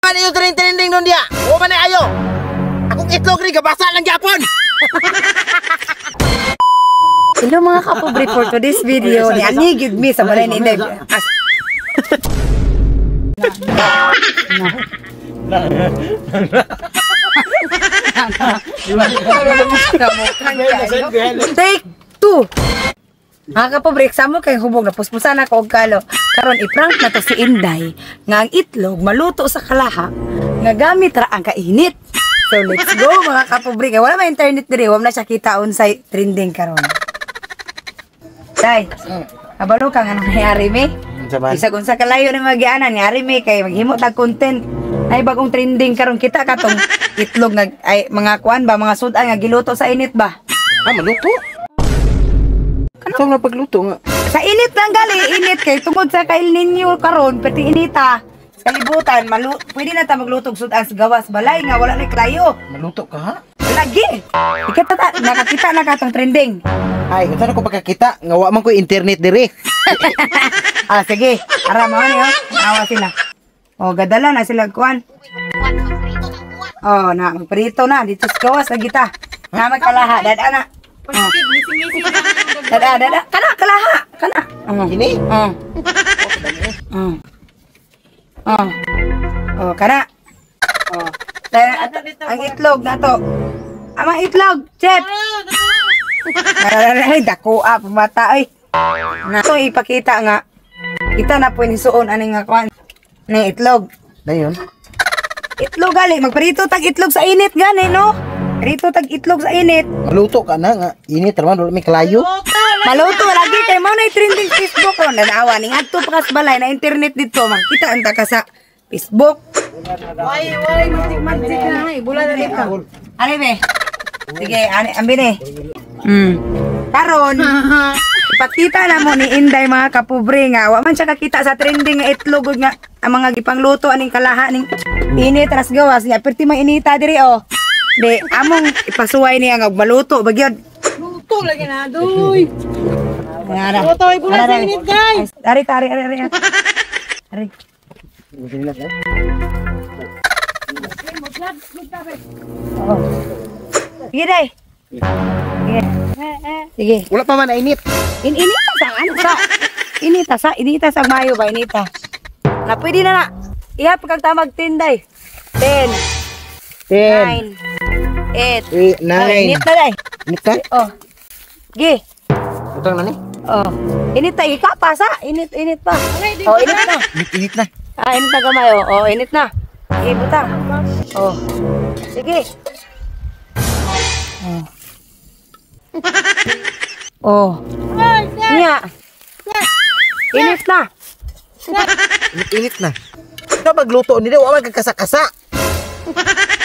Man iyo trending nun dia. O man ayo. Akong itlog ri gabasa lang gyapon. Hello mga kapobre, for today's video ni ani gyud mi sa balay ni Inday. As Take two. Mga kapobre, examo kay hubog na puspusan ako og kalo. Karon i-prank na to si Inday nga ang itlog maluto sa kalaha nga gamit ra ang kainit. So let's go mga kapobre, kay wala may internet diri, wala na siya kita unsay trending karon. Day, kabalo ka nga nangyari mi? Bisag unsa kalayo ni magianan nga ari mi kay maghimo tag content. Ay bagong trending karon, kita katong itlog nga ay mga kuan ba, mga sudan nga giluto sa init ba? Ah, maluto. Kanang na pagluto nga. Sa init lang gali, init kay tungod sa kay El Niño karon, pati inita sa kalibutan, pwede na ta magluto og sudan sa gawas balay nga wala na klayo. Maluto ka ha? Lagi. Ikata ta, nakakita na katong trending. Ay, unsa na ko pagkakita nga wa man ko internet diri. Ah, sige. Ara mao ni oh. Awa sila. Oh, gadala na sila kuan. Oh, na magprito na dito sa gawas lagi ta. Na magkalaha dada na. Oh. Dada dada kana kalaha kana. Oh. Kini? Oh. Oh. Oh. Oh, kana. Oh. Dahil ang itlog na to. Amang itlog, Chef. Ay, dako ah, pumata ay. Na to ipakita nga. Kita na po ni suon ani nga kuan. Ni itlog. Dayon. Itlog gali, magprito tag itlog sa init gani no. Prito tag itlog sa init. Maluto ka na nga init ra man wala may kalayo. Maluto lagi kay mao na trending Facebook ron. Nanawa ning adto pa kas balay na internet dito, makita anta ka sa Facebook. Why why magic magic na ay bula na dito. Ani be. Sige, ani ambi ni. Karon ipakita na mo ni Inday mga kapobre nga wa man siya kakita sa trending nga itlog ug nga ang mga gipangluto aning kalaha ning init ras gawas nga perti mang inita diri oh. Di among ipasuway niya nga og maluto ba gyud. Luto lagi na doy. Ara. Luto ay bula sa init guys. Ari ari ari ari. Ari. Oh. Sige day. Sige. Sige. Wala pa man init. Inita sa ano sa inita sa inita sa mayo ba inita. Na pwede na na. Iha pagkag tamag tinday. 10 10 9 8 8 9. Init na day. Init ka? Oh. Gi. Butang na ni. Oh. Init ta ika pa sa init init pa. Oh, init na. Init init na. Ah, init na gamay oh. Oh, init na. Sige, butang. Oh. Sige. Oh. Oh. Nya. Init na. Init init na. Ikaw magluto ni wa man kagkasa-kasa.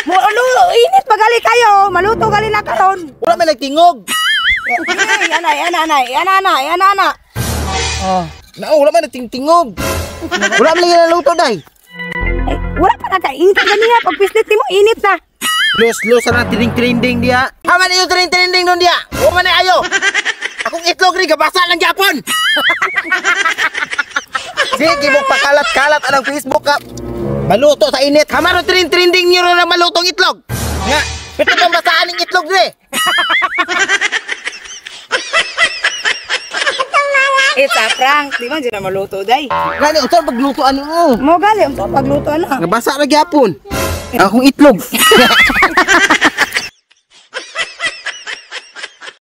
Mo ano, init pagali kayo, maluto gali na karon. Wala man nagtingog. Ay, anay, ana, anay, ana, ana, ana, ana. Oh. Nao wala man nagtingtingog. Wala man lagi naluto day. Ay, wala pa nakainit ganiya pag pislit nimo init na. Los los na trending trending dia. Haman iyo trending trending nun dia. O man ayo. Akong itlog ri gabasa lang gyapon. Sige mo pakalat-kalat anang Facebook ka. Maluto sa init. Haman trending trending niyo na malutong itlog. Nga, pito pang basaan ning itlog dre. It's a prank, di man jud na maluto day. Gani unsa pagluto ani mo? Mo gali unsa pagluto ana. Nabasa ra gyapon. Akong itlog.